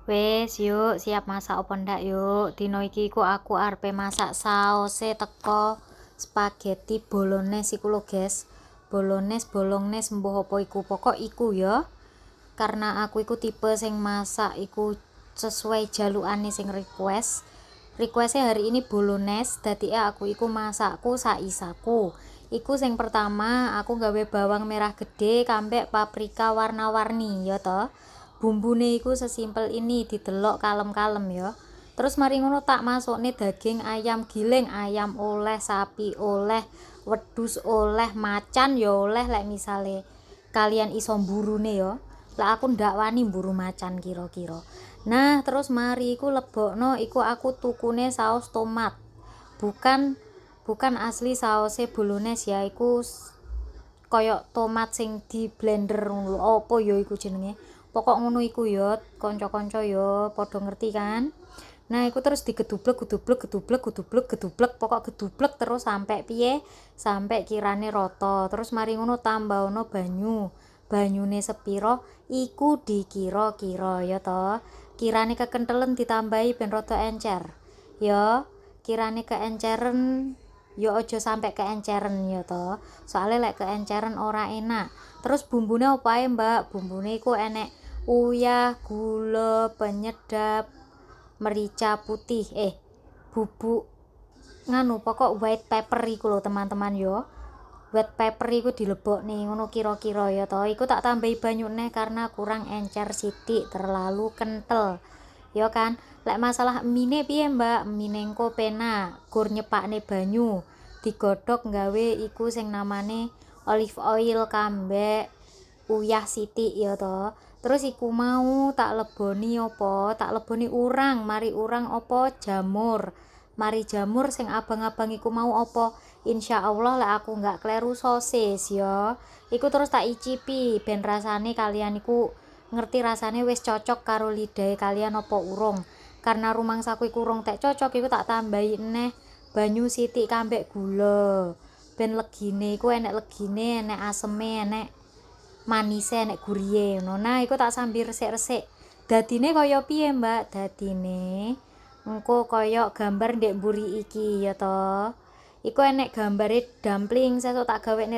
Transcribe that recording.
Wis yuk, siap masak apa ndak yuk? Dina iki iku aku arepe masak saose teko spaghetti bolognese iku lho, guys. Bolognese, bolognese, mbuh apa iku, pokok iku ya. Karena aku iku tipe sing masak iku sesuai jalukane sing request. Requestnya hari ini bolognese, dadi aku iku masakku saisaku. Iku sing pertama aku gawe bawang merah gede kambek paprika warna-warni ya toh. Bumbune iku sesimpel ini, didelok kalem-kalem ya. Terus mari ngono tak masukne daging ayam giling, ayam oleh, sapi oleh, wedhus oleh, macan ya oleh, lek misale kalian iso mburune ya. Lek aku ndak wani mburu macan kira-kira. Nah, terus mari iku lebokno iku aku tukune saus tomat. Bukan bukan asli saose bolognese ya, iku koyok tomat sing di blender ngono lho. Apa ya iku jenenge? Pokok ngono iku ya, kanca-kanca ya padha ngerti kan. Nah, iku terus digedublek, gedublek, gedublek, gedublek, gedublek, pokok gedublek terus sampai piye? Sampai kirane rata. Terus mari ngono tambahno banyu. Banyune sepiro iku dikira-kira ya toh. Kirane kekentelen ditambahi ben rada encer. Ya, kirane keenceren ya aja sampai keenceren ya toh. Soale lek keenceren ora enak. Terus bumbune apa ae, Mbak? Bumbune iku enek uyah, gula, penyedap, merica putih, bubuk nganu, pokok white pepper iku lho, teman-teman yo. White pepper iku dilebokne ngono kira-kira ya toh. Iku tak tambahi banyu neh karena kurang encer sithik, terlalu kental. Ya kan? Lek masalah mine piye, Mbak? Mine engko penak, gur nyepakne banyu, digodhog gawe iku sing namane olive oil kambek uyah sithik ya toh. Terus iku mau tak leboni apa? Tak leboni urang, mari urang apa? Jamur. Mari jamur sing abang-abang iku mau apa? Insya Allah lek aku nggak kleru sosis ya. Iku terus tak icipi ben rasane kalian iku ngerti rasane wis cocok karo lidahe kalian apa urung. Karena rumangsaku iku urung tek cocok, iku tak tambahi neh banyu sithik kambek gula. Ben legine iku enek legine, enek aseme, enek manise, enek gurihe ngono. Nah, iku tak sambil resik-resik. Dadine kaya piye, Mbak? Dadine engko kaya gambar ndek mburi iki ya to. Iku enek gambare dumpling, sesuk tak gawekne.